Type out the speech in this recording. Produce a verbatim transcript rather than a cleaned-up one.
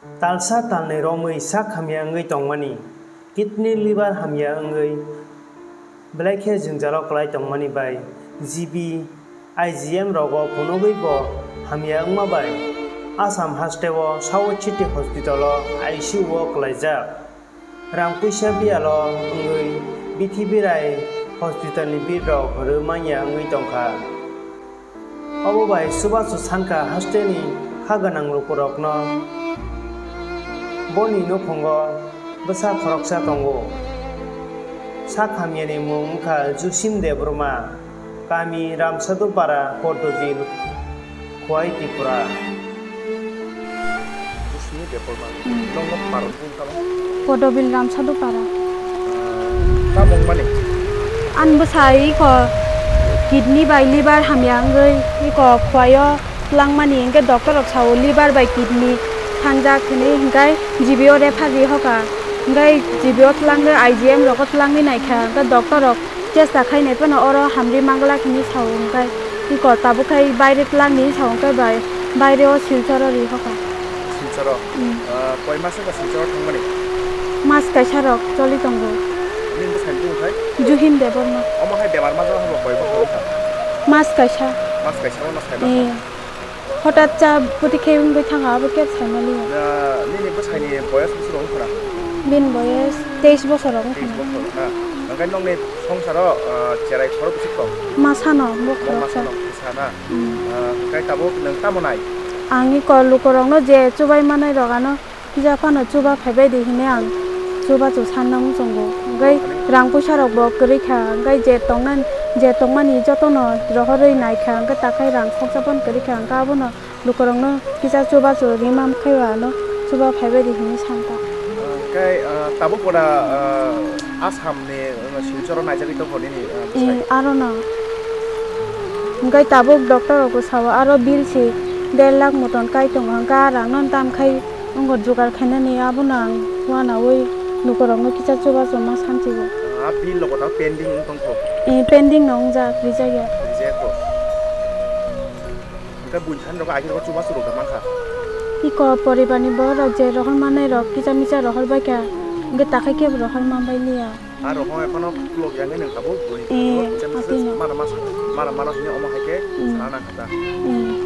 Talsa talnwi romwi sak hamya wngwi tongmani, kidney liver hamya wngwi belai khe jwngjalo kwlai tongmani bai G B, I G M rogo phunugwi bo hamya wngma bai Assam hasteo Sao City Hospital o I C U o kwlaijak. Rang puisa biyalo wngwi bithi birai hospital ni bill rok rw manya wngwi tongkha. Obo bai chubachu sankha hostel ni kha gwnang lukurokno. Boni nukhungo bwsa khoroksa tongo. Sak hamyani mung wngkha Jusim Debbarma, kami Ramsadupara, Pordobil, Khowai, Tripura. Jusim Debbarma. Hmm. Nokno parwng Podobil Ramsadupara. Tamo wngmani? Ani bwsai iko kidney bai liver hamya wngwi iko Khowai o twlangmani, hwnkhe doctor rok sao liver bai kidney thanjak hinwi, hwnkhe G B o refer ri hoka, hwnkhe G B o twlangwi I G M rogo twlangwi naikha, hwnkhe doctor rok chesta khainai phano oro hamri manglak hinwi sao, hwnkhe iko tabuk khai baire twlangni sao, hwnkhe bai baire o Silchar o ri hoka. Silchar o? Hmm. Ah, koi mas wngkha Silchar o thangmani? Mas kaisa rok choli tongo. Nini bwsai bumung khai? Juhim Debbarma. Omo hai bemar ma jora habo koi bosor wngkha? Mas kaisa. Mas kaisa o no sai Eh. Hotat cha puti khe wngwi thanga abo khe sai maliya. Ah, nini bwsai ni boyas bwswk wngkha na? Bini boyas teis bosor wngkha. Teis bosor na? Hwnkhe nokni songsaro, ah, cherai khorok bwswk tong? Masano bo khoroksa. Masano bwsa na? Hmm. Ah, hwnkhe tabuk nwng tamo nai? Ang iko lukurokno je chubai manai rok ano kisa phano chuba phaibai di hinwi ang chubachu sanna muchungo. Hwnkhe rang puisa rokbo kwrwi kha, hwnkhe je tongnani, je tongmani jotono rohorwi naikha, hwnkhe takhai rang khoroksa phano kwrwi kha, hwnkhe abono lukurokno kisa chubachu rima khe ano chuba phaibai di hinwi sankha. Hwnkhe, ah, tabuk pora, ah, Assam ni, ah, Silchar o naijagwi tongkha nini, ah, bwsai? Eh, arono. Hwnkhe tabuk doctor rokbo sao aro bill se der lakh moton kai tongo, hwnkhe a rang no tam khai wngkha jugar khainani, abono ang uanaui lukurokno kisa chubachu ma sanchigo. Ah, bill logo ta pending wng tongkho? Eh, pending no wngjak, rijak ya. Rijak kho. Hwnkhe buini thani rok akhir o chubachu rok da mankha. Iko poribar ni borok rok je rohor manai rok kisa misa rohor bai kha, hwnkhe takhai khe bo rohor man bai liya. A rohor ekhano khulok ya hwnkhe nwng tabuk buini Eh, thani rok kisa misa atino. Mana mas, mana mano hwnwi omo hai khe Hmm. sana nang kha ta. Hmm.